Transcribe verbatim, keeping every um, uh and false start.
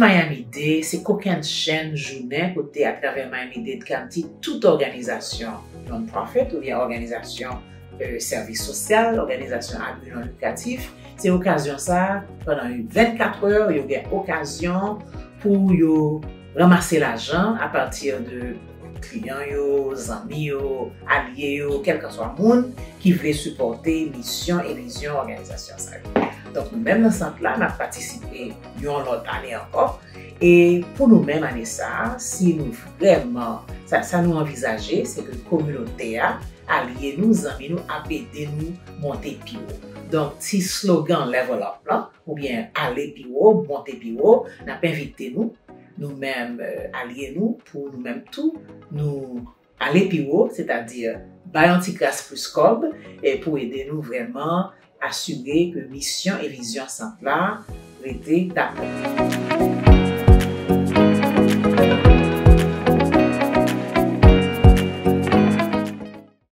Miami Dade se kokennchenn jounen kote atravè Miami Dade County tout òganizasyon non-profit oubyen òganizasyon sèvis sosyal, òganizasyon a bi non likratif, se okazyon sa a, pandan vennkat è, yo gen okazyon pou yo ranmase lajan apati de kliyan yo, zanmi yo, alye yo, kèlkanswa moun ki vle sipòte misyon e vizyon òganizasyon sa yo. Donk, nou menm nan sant la, n ap patisipe yon lòt ane ankò. E pou nou menm ane sa a, si nou vrèman, sa, sa nou anvizaje, se ke kominote a, alye nou, zanmi nou ap ede nou monte pi wo. Donk, ti slogan Level Up lan, oubyen ale pi wo, monte pi wo, n ap envite nou, nou menm, alye nou, pou nou menm tou, nou ale pi wo, sètadi bay yon ti kras plis kòb pou ede nou vrèman asire ke misyon e vizyon sant la rete dakò.